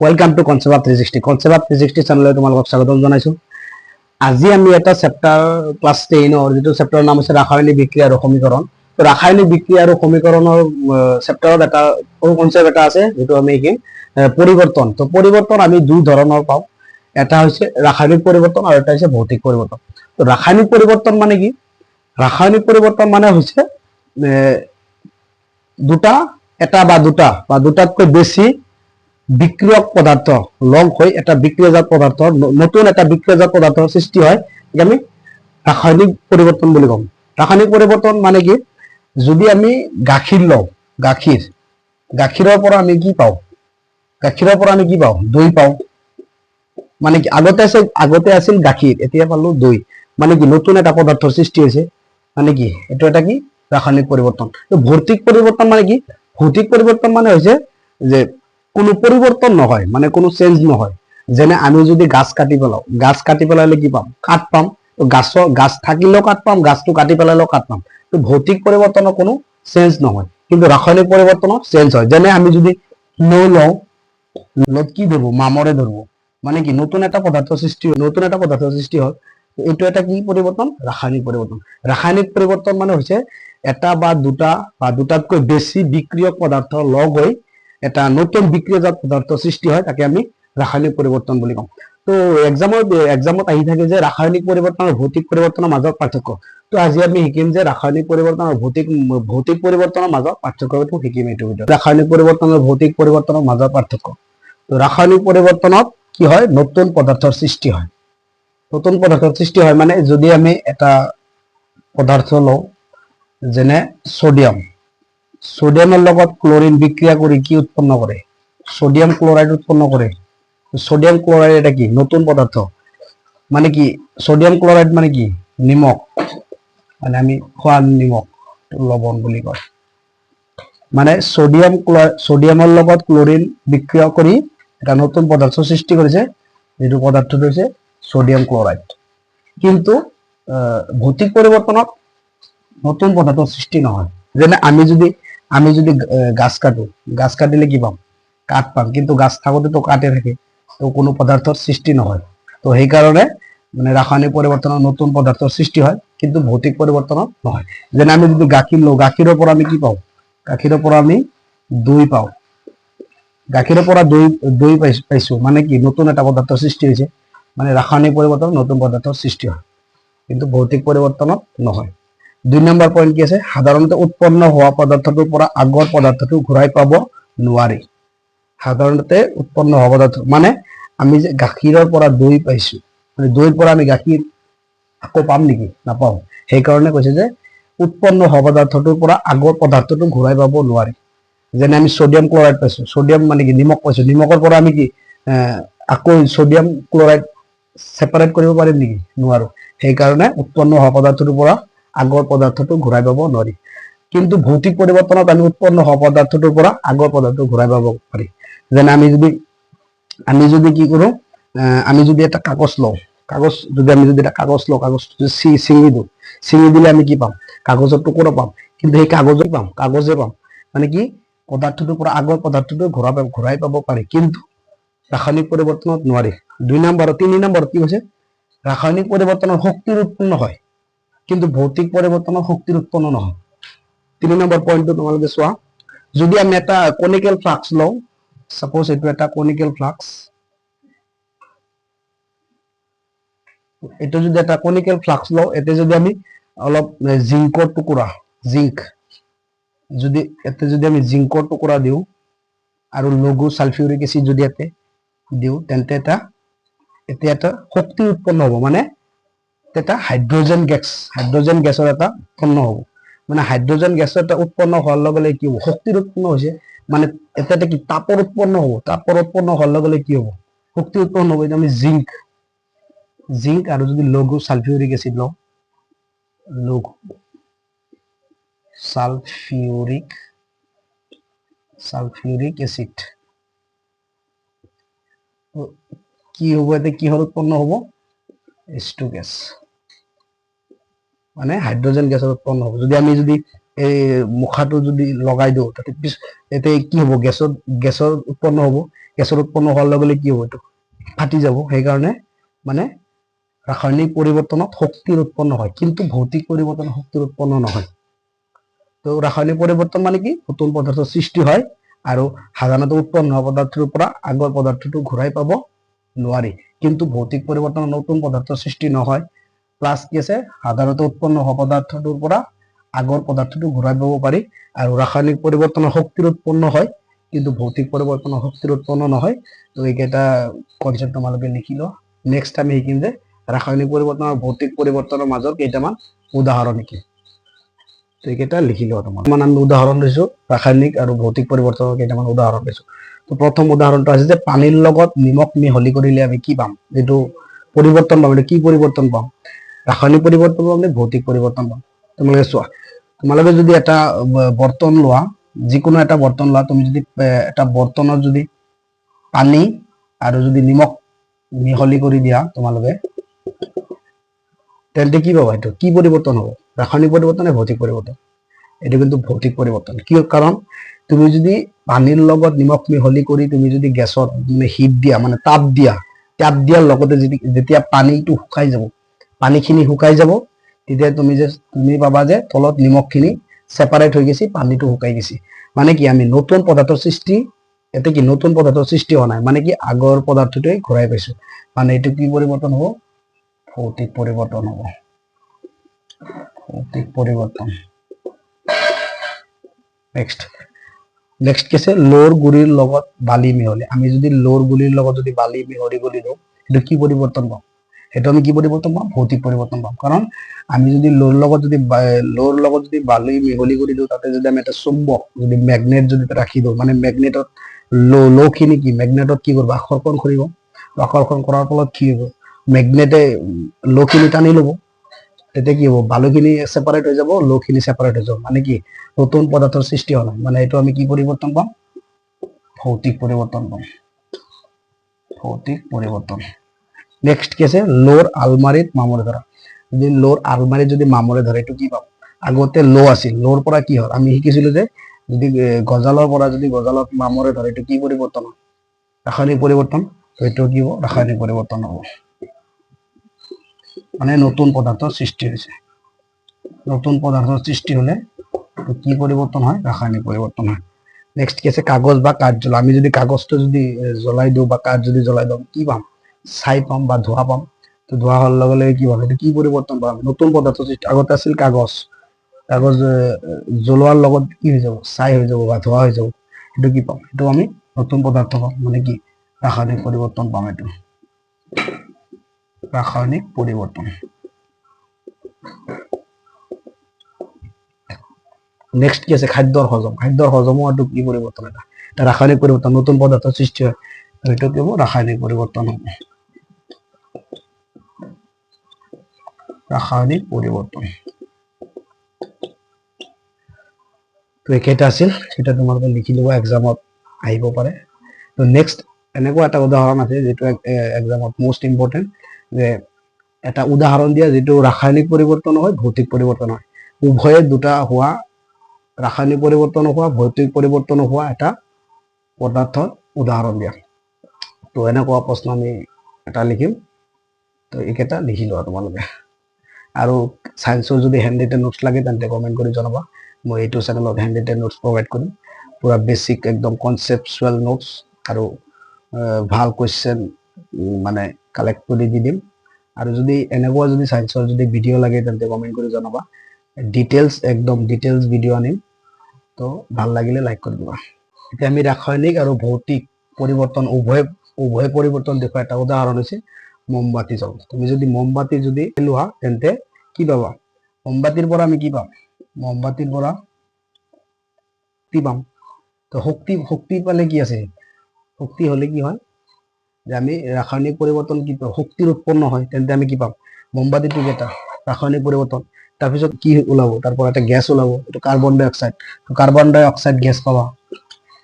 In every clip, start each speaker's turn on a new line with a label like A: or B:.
A: Welcome to Concept Up 360. Concept Up 360 চেনেললৈ তোমালোকক স্বাগতম জনাইছো। আজি আমি এটা চেপ্টাৰ, ক্লাছ 10ৰ যিটো চেপ্টাৰৰ নাম হৈছে ৰাসায়নিক বিক্ৰিয়া আৰু সমীকৰণ। তো ৰাসায়নিক বিক্ৰিয়া আৰু সমীকৰণৰ চেপ্টাৰত এটা সৰু কনচেপ্ট এটা আছে, যিটো আমি শিকিম, পৰিৱৰ্তন। তো পৰিৱৰ্তন আমি দুই ধৰণৰ পাওঁ। এটা হৈছে ৰাসায়নিক পৰিৱৰ্তন আৰু এটা হৈছে ভৌতিক পৰিৱৰ্তন। তো ৰাসায়নিক পৰিৱৰ্তন মানে কি? ৰাসায়নিক পৰিৱৰ্তন মানে হৈছে দুটা, এটা বা দুটা বা দুটাতকৈ বেছি বিক্ৰিয়ক পদাৰ্থ লগ হৈ এটা বিক্ৰিয়াজাত পদাৰ্থ, নতুন এটা বিক্ৰিয়াজাত পদাৰ্থৰ সৃষ্টি হয়, ইয়াক আমি ৰাসায়নিক পৰিৱৰ্তন বুলি ক'ম। ৰাসায়নিক পৰিৱৰ্তন মানে কি? যদি আমি গাখীৰ লওঁ, গাখীৰৰ পৰা আমি কি পাওঁ? গাখীৰৰ পৰা আমি কি পাওঁ? দৈ পাওঁ। মানে কি, আগতে আছিল গাখীৰ, এতিয়া পালো দৈ। মানে কি, নতুন এটা পদাৰ্থৰ সৃষ্টি হৈছে। মানে কি, এইটো এটা কি? ৰাসায়নিক পৰিৱৰ্তন। তো ভৌতিক পৰিৱৰ্তন মানে কি? ভৌতিক পৰিৱৰ্তন মানে হৈছে যে কোনো পৰিৱৰ্তন নহয়, মানে কোনো চেঞ্জ নহয়। যেনে আমি যদি গাছ কাটি পেলাওঁ, গাছ কাটি পেলালে কি পাম? কাঠ পাম। তো গাছ থাকিলেও কাঠ পাম, গাছটো কাটি পেলালেও কাঠ পাম। তো ভৌতিক পৰিৱৰ্তনৰ কোনো চেঞ্জ নহয়, কিন্তু ৰাসায়নিক পৰিৱৰ্তনৰ চেঞ্জ হয়। যেনে আমি যদি লো লওঁ, লোত কি ধৰব? মামৰে ধৰব। মানে কি, নতুন এটা পদাৰ্থ সৃষ্টি হয়, নতুন এটা পদাৰ্থ সৃষ্টি হয়। এইটো এটা কি পৰিৱৰ্তন? ৰাসায়নিক পৰিৱৰ্তন। ৰাসায়নিক পৰিৱৰ্তন মানে হৈছে এটা বা দুটা বা দুটাতকৈ বেছি বিক্ৰিয়ক পদাৰ্থ লগ হৈ এটা নতুন বিক্ৰিয়াজাত পদাৰ্থ সৃষ্টি হয়, তাকে আমি ৰাসায়নিক পৰিৱৰ্তন বুলি কওঁ। তো এক্সামত আহি থাকে যে ৰাসায়নিক পৰিৱৰ্তন আৰু ভৌতিক পৰিৱৰ্তনৰ মাজত পাৰ্থক্য। তো আজি আমি শিকিম যে ৰাসায়নিক পৰিৱৰ্তন আৰু ভৌতিক পৰিৱৰ্তনৰ মাজত পাৰ্থক্যটো শিকিম এইটো ভিডিঅ'ত। ৰাসায়নিক পৰিৱৰ্তন আৰু ভৌতিক পৰিৱৰ্তনৰ মাজত পাৰ্থক্য। তো ৰাসায়নিক পৰিৱৰ্তনত কি হয়? নতুন পদাৰ্থৰ সৃষ্টি হয়। নতুন পদাৰ্থৰ সৃষ্টি হয় মানে যদি আমি এটা পদাৰ্থ লওঁ, যেনে ছডিয়াম, ছডিয়ামৰ লগত ক্লৰিন বিক্ৰিয়া কৰি কি উৎপন্ন কৰে? ছডিয়াম ক্লৰাইড উৎপন্ন কৰে। ছডিয়াম ক্লৰাইড এটা কি? নতুন পদাৰ্থ। মানে কি, ছডিয়াম ক্লৰাইড মানে কি? নিমখ, মানে আমি খোৱা নিমখ, লৱণ বুলি কয়। মানে ছডিয়ামৰ লগত ক্লৰিন বিক্ৰিয়া কৰি এটা নতুন পদাৰ্থ সৃষ্টি কৰিছে, যিটো পদাৰ্থটো হৈছে ছডিয়াম ক্লৰাইড। কিন্তু ভৌতিক পৰিৱৰ্তনত নতুন পদাৰ্থ সৃষ্টি নহয়। যেনে আমি যদি গাছ কাটো, গাছ কাটিলে কি পাম? কাঠ পাম। কিন্তু গাছ থাকোঁতেতো কাঠে থাকে, তো কোনো পদাৰ্থৰ সৃষ্টি নহয়। তো সেইকাৰণে মানে ৰাসায়নিক পৰিৱৰ্তনত নতুন পদাৰ্থৰ সৃষ্টি হয়, কিন্তু ভৌতিক পৰিৱৰ্তনত নহয়। যেনে আমি যদি গাখীৰ লওঁ, গাখীৰৰ পৰা আমি কি পাওঁ? গাখীৰৰ পৰা আমি দৈ পাওঁ। গাখীৰৰ পৰা দৈ পাইছো, মানে কি, নতুন এটা পদাৰ্থৰ সৃষ্টি হৈছে। মানে ৰাসায়নিক পৰিৱৰ্তনত নতুন পদাৰ্থৰ সৃষ্টি হয়, কিন্তু ভৌতিক পৰিৱৰ্তনত নহয়। 2 নম্বৰ পইণ্ট কি আছে? সাধাৰণতে উৎপন্ন হোৱা পদাৰ্থটোৰ পৰা আগৰ পদাৰ্থটো ঘূৰাই পাব নোৱাৰি। সাধাৰণতে উৎপন্ন হোৱা পদাৰ্থ মানে আমি যে গাখীৰৰ পৰা দৈ পাইছো, মানে দৈৰ পৰা আমি গাখীৰ আকৌ পাম নেকি? নাপাওঁ। সেইকাৰণে কৈছে যে উৎপন্ন হোৱা পদাৰ্থটোৰ পৰা আগৰ পদাৰ্থটো ঘূৰাই পাব নোৱাৰি। যেনে আমি ছডিয়াম ক্লৰাইড পাইছো, ছডিয়াম মানে কি, নিমখ পাইছো। নিমখৰ পৰা আমি কি আকৌ ছডিয়াম ক্লৰাইড ছেপাৰেট কৰিব পাৰিম নেকি? নোৱাৰো। সেইকাৰণে উৎপন্ন হোৱা পদাৰ্থটোৰ পৰা আগৰ পদাৰ্থটো ঘূৰাই পাব নোৱাৰি। কিন্তু ভৌতিক পৰিৱৰ্তনত আমি উৎপন্ন হোৱা পদাৰ্থটোৰ পৰা আগৰ পদাৰ্থটো ঘূৰাই পাব পাৰি। যেনে আমি যদি কি কৰো, আমি যদি এটা কাগজ লওঁ, কাগজ যদি আমি যদি এটা কাগজ লওঁ, কাগজটো যদি ছিঙি দিওঁ, ছিঙি দিলে আমি কি পাম? কাগজৰ টুকুৰা পাম। কিন্তু সেই কাগজে পাম, কাগজে পাম। মানে কি, পদাৰ্থটোৰ পৰা আগৰ পদাৰ্থটো ঘূৰাই পাব পাৰি, কিন্তু ৰাসায়নিক পৰিৱৰ্তনত নোৱাৰি। 2 নম্বৰ, 3 নম্বৰত কি হৈছে? ৰাসায়নিক পৰিৱৰ্তনৰ শক্তিৰ উৎপন্ন হয়, কিন্তু ভৌতিক পৰিৱৰ্তনৰ শক্তিৰ উৎপন্ন নহয়। 3 নম্বৰ পইণ্টটো তোমালোকে চোৱা। যদি আমি এটা কনিকেল ফ্লাক্স লওঁ, চাপ'জ এইটো এটা কনিকেল ফ্লাক্স, এইটো যদি এটা কনিকেল ফ্লাক্স লওঁ, ইয়াতে যদি আমি অলপ জিংকৰ টুকুৰা, জিংক যদি ইয়াতে যদি আমি জিংকৰ টুকুৰা দিওঁ আৰু লঘু ছালফিউৰিক এচিড যদি ইয়াতে দিওঁ, তেন্তে এতিয়া এটা শক্তি উৎপন্ন হ'ব। মানে এটা হাইড্ৰজেন গেছ, হাইড্ৰজেন গেছৰ এটা উৎপন্ন হ'ব। মানে হাইড্ৰজেন গেছৰ এটা উৎপন্ন হোৱাৰ লগে লগে কি হ'ব? শক্তিৰ উৎপন্ন হৈছে। মানে এটা এটা কি তাপৰ উৎপন্ন হ'ব। তাপৰ উৎপন্ন হোৱাৰ লগে লগে কি হ'ব? শক্তি উৎপন্ন হ'ব। এতিয়া আমি জিংক আৰু যদি লঘু ছালফিউৰিক এচিড লওঁ, লঘু ছালফিউৰিক এচিড, কি হ'ব? এতিয়া কিহৰ উৎপন্ন হ'ব? এইচ টু গেছ, মানে হাইড্ৰজেন গেছৰ উৎপন্ন হ'ব। যদি আমি যদি এই মুখাটো যদি লগাই দিওঁ, তাতে পিছ ইয়াতে কি হ'ব? গেছৰ উৎপন্ন হ'ব। গেছৰ উৎপন্ন হোৱাৰ লগে লগে কি হ'ব? এইটো ফাটি যাব। সেইকাৰণে মানে ৰাসায়নিক পৰিৱৰ্তনত শক্তিৰ উৎপন্ন হয়, কিন্তু ভৌতিক পৰিৱৰ্তনত শক্তিৰ উৎপন্ন নহয়। তো ৰাসায়নিক পৰিৱৰ্তন মানে কি? নতুন পদাৰ্থৰ সৃষ্টি হয় আৰু সাধাৰণতে উৎপন্ন হোৱা পদাৰ্থটোৰ পৰা আগৰ পদাৰ্থটো ঘূৰাই পাব নোৱাৰি। কিন্তু ভৌতিক পৰিৱৰ্তনত নতুন পদাৰ্থৰ সৃষ্টি নহয়, প্লাছ কি আছে? সাধাৰণতে উৎপন্ন হোৱা পদাৰ্থটোৰ পৰা আগৰ পদাৰ্থটো ঘূৰাই পাব পাৰি। আৰু ৰাসায়নিক পৰিৱৰ্তনৰ শক্তিৰ উৎপন্ন হয়, কিন্তু ভৌতিক পৰিৱৰ্তনৰ শক্তিৰ উৎপন্ন নহয়। তো এইকেইটা কনচেপ্ট তোমালোকে লিখি লোৱা। নেক্সট আমি শিকিম যে ৰাসায়নিক পৰিৱৰ্তন আৰু ভৌতিক পৰিৱৰ্তনৰ মাজৰ কেইটামান উদাহৰণ শিকিম। তো এইকেইটা লিখি লোৱা তোমালোকে। মানে আমি উদাহৰণ দিছো, ৰাসায়নিক আৰু ভৌতিক পৰিৱৰ্তনৰ কেইটামান উদাহৰণ দিছো। তো প্ৰথম উদাহৰণটো আছে যে পানীৰ লগত নিমখ মিহলি কৰিলে আমি কি পাম? যিটো পৰিৱৰ্তন পাম, এইটো কি পৰিৱৰ্তন পাম? ৰাসায়নিক পৰিৱৰ্তন পাম নে ভৌতিক পৰিৱৰ্তন পাম? তোমালোকে চোৱা, তোমালোকে যদি এটা বৰ্তন লোৱা, যিকোনো এটা বৰ্তন লোৱা, তুমি যদি এটা বৰ্তনত যদি পানী আৰু যদি নিমখ মিহলি কৰি দিয়া তোমালোকে, তেন্তে কি পাবা? এইটো কি পৰিৱৰ্তন হ'ব? ৰাসায়নিক পৰিৱৰ্তন নে ভৌতিক পৰিৱৰ্তন? এইটো কিন্তু ভৌতিক পৰিৱৰ্তন। কিয়? কাৰণ তুমি যদি পানীৰ লগত নিমখ মিহলি কৰি তুমি যদি গেছত মানে হিট দিয়া, মানে তাপ দিয়া, তাপ দিয়াৰ লগতে যেতিয়া পানীটো শুকাই যাব, পানীখিনি শুকাই যাব, তেতিয়া তুমি পাবা যে তলত নিমখখিনি ছেপাৰেট হৈ গৈছে, পানীটো শুকাই গৈছে। মানে কি আমি নতুন পদাৰ্থৰ সৃষ্টি, ইয়াতে কি নতুন পদাৰ্থৰ সৃষ্টি হোৱা নাই, মানে কি আগৰ পদাৰ্থটোৱে ঘূৰাই পাইছো। মানে এইটো কি পৰিৱৰ্তন হ'ব? ভৌতিক পৰিৱৰ্তন হ'ব, ভৌতিক পৰিৱৰ্তন। নেক্সট কি আছে? লোৰ গুড়িৰ লগত বালি মিহলি। আমি যদি লোৰ গুড়িৰ লগত যদি বালি মিহলি কৰি দিওঁ, সেইটো কি পৰিৱৰ্তন পাম? সেইটো আমি কি পৰিৱৰ্তন পাম? ভৌতিক পৰিৱৰ্তন পাম। কাৰণ আমি যদি লোৰ লগত যদি বালি মিহলি কৰি দিওঁ, তাতে যদি আমি এটা চুম্বক যদি মেগনেট যদি ৰাখি দিওঁ, মানে মেগনেটত লোখিনি কি মেগনেটত কি কৰিব? আকৰ্ষণ কৰিব। আকৰ্ষণ কৰাৰ ফলত কি হ'ব? মেগনেটে লোখিনি টানি ল'ব। তেতিয়া কি হ'ব? বালুখিনি ছেপাৰেট হৈ যাব, লোখিনি ছেপাৰেট হৈ যাব। মানে কি নতুন পদাৰ্থৰ সৃষ্টি হোৱা নাই। মানে এইটো আমি কি পৰিৱৰ্তন পাম? ভৌতিক পৰিৱৰ্তন পাম, ভৌতিক পৰিৱৰ্তন। নেক্সট কি আছে? লোৰ আলমাৰিত মামৰে ধৰা। যদি লোৰ আলমাৰিত যদি মামৰে ধৰে, এইটো কি পাম? আগতে লো আছিল, লোৰ পৰা কি হ'ল? আমি শিকিছিলো যে যদি গজালৰ পৰা যদি গজালত মামৰে ধৰে, এইটো কি পৰিৱৰ্তন হয়? ৰাসায়নিক পৰিৱৰ্তন। এইটো কি হ'ব? ৰাসায়নিক পৰিৱৰ্তন হ'ব। মানে নতুন পদাৰ্থৰ সৃষ্টি হৈছে। নতুন পদাৰ্থৰ সৃষ্টি হলে কি পৰিৱৰ্তন হয়? ৰাসায়নিক পৰিৱৰ্তন হয়। নেক্সট কি আছে? কাগজ বা কাঠ জ্বলা। আমি যদি কাগজটো যদি জ্বলাই দিওঁ বা কাঠ যদি জ্বলাই দিওঁ, কি পাম? ছাই পাম বা ধোঁৱা পাম। তো ধোঁৱা হোৱাৰ লগে লগে কি পাম? এইটো কি পৰিৱৰ্তন পাম? নতুন পদাৰ্থ সৃষ্টি। আগতে আছিল কাগজ, কাগজ জ্বলোৱাৰ লগত কি হৈ যাব? ছাই হৈ যাব বা ধোঁৱা হৈ যাব। এইটো কি পাম? এইটো আমি নতুন পদাৰ্থ পাম। মানে কি ৰাসায়নিক পৰিৱৰ্তন পাম। এইটো ৰাসায়নিক পৰিৱৰ্তন। নেক্সট কি আছে? খাদ্যৰ হজম। খাদ্যৰ হজমো এইটো কি পৰিৱৰ্তন? এটা ৰাসায়নিক পৰিৱৰ্তন, নতুন পদাৰ্থ সৃষ্টি হয়। এইটো কি হ'ব? ৰাসায়নিক পৰিৱৰ্তন হ'ব, ৰাসায়নিক পৰিৱৰ্তন। তো এইকেইটা আছিল, সেইটো তোমালোকে লিখি ল'ব, এক্সামত আহিব পাৰে। তো নেক্সট এনেকুৱা এটা উদাহৰণ আছে যিটো এক্সামত মষ্ট ইম্পৰ্টেণ্ট, যে এটা উদাহৰণ দিয়া যিটো ৰাসায়নিক পৰিৱৰ্তন হয়, ভৌতিক পৰিৱৰ্তন হয়, উভয়ে দুটা হোৱা, ৰাসায়নিক পৰিৱৰ্তন হোৱা, ভৌতিক পৰিৱৰ্তন হোৱা এটা পদাৰ্থৰ উদাহৰণ দিয়া। তো এনেকুৱা প্ৰশ্ন আমি এটা লিখিম। তো এইকেইটা লিখি লোৱা তোমালোকে। আৰু চায়েন্সৰ যদি হেণ্ড ৰিটেন নোটছ লাগে তেন্তে কমেণ্ট কৰি জনাবা, মই এইটো চেনেলত হেণ্ড ৰিটেন নোটছ প্ৰভাইড কৰিম। পুৰা বেছিক একদম কনচেপচুৱেল নোটছ আৰু ভাল কুৱেশ্যন মানে কালেক্ট কৰি দি দিম। আৰু যদি এনেকুৱা যদি চায়েন্সৰ যদি ভিডিঅ' লাগে তেন্তে কমেণ্ট কৰি জনাবা, ডিটেইলছ একদম ডিটেইলছ ভিডিঅ' আনিম। তো ভাল লাগিলে লাইক কৰি দিবা। এতিয়া আমি ৰাসায়নিক আৰু ভৌতিক পৰিৱৰ্তন উভয় পৰিৱৰ্তন দেখুওৱা এটা উদাহৰণ হৈছে মোমবাতি জ্বল। তুমি যদি মোমবাতি যদি লোৱা তেন্তে কি পাবা? মোমবাতিৰ পৰা আমি কি পাম? মোমবাতিৰ পৰা শক্তি পাম। তো শক্তি পালে কি আছে? শক্তি হলে কি হয় যে আমি ৰাসায়নিক পৰিৱৰ্তন কি পাম? শক্তিৰ উৎপন্ন হয়। তেন্তে আমি কি পাম? মোমবাতিটো এটা ৰাসায়নিক পৰিৱৰ্তন। তাৰপিছত কি ওলাব? তাৰ পৰা এটা গেছ ওলাব, এইটো কাৰ্বন ডাই অক্সাইড। তো কাৰ্বন ডাই অক্সাইড গেছ পাবা।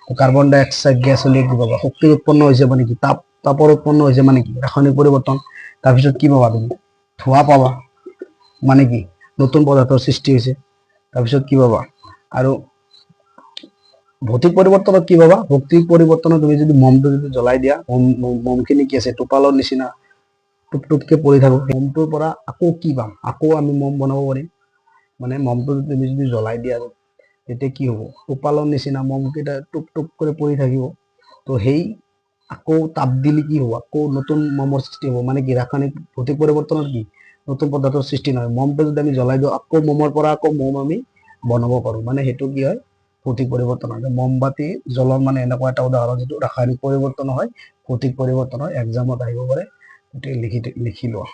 A: তো কাৰ্বন ডাই অক্সাইড গেছ হ'লে কি পাবা? শক্তিৰ উৎপন্ন হৈছে মানে কি? তাপৰ উৎপন্ন হৈছে মানে কি? ৰাসায়নিক পৰিৱৰ্তন। তাৰপিছত কি পাবা তুমি? ধোঁৱা পাবা, মানে কি? নতুন পদাৰ্থৰ সৃষ্টি হৈছে। তাৰপিছত কি পাবা? আৰু ভৌতিক পৰিৱৰ্তনত কি পাবা? ভৌতিক পৰিৱৰ্তনত তুমি যদি মমটো যদি জ্বলাই দিয়া, মমখিনি কি আছে, টোপালৰ নিচিনা টুপ টুপকে পৰি থাকো। মমটোৰ পৰা আকৌ কি পাম? আকৌ আমি মম বনাব পাৰিম। মানে মমটো তুমি যদি জ্বলাই দিয়া, তেতিয়া কি হ'ব? টোপালৰ নিচিনা মমকেইটা টুপ টুপ কৰি পৰি থাকিব। তো সেই আকৌ তাপ দিলে কি হ'ব? আকৌ নতুন মমৰ সৃষ্টি হ'ব। মানে কি, ৰাসায়নিক ভৌতিক পৰিৱৰ্তনত কি নতুন পদাৰ্থৰ সৃষ্টি নহয়। মমটো যদি আমি জ্বলাই দিওঁ, আকৌ মমৰ পৰা আকৌ মম আমি বনাব পাৰো। মানে সেইটো কি হয়? ভৌতিক পৰিৱৰ্তন হয়। মমবাতি জ্বলন মানে এনেকুৱা এটা উদাহৰণ যিটো ৰাসায়নিক পৰিৱৰ্তন হয়, ভৌতিক পৰিৱৰ্তন হয়। এক্সামত আহিব পাৰে, গতিকে লিখি লিখি লোৱা।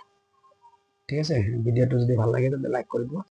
A: ঠিক আছে, ভিডিঅ'টো যদি ভাল লাগে তেন্তে লাইক কৰি দিব।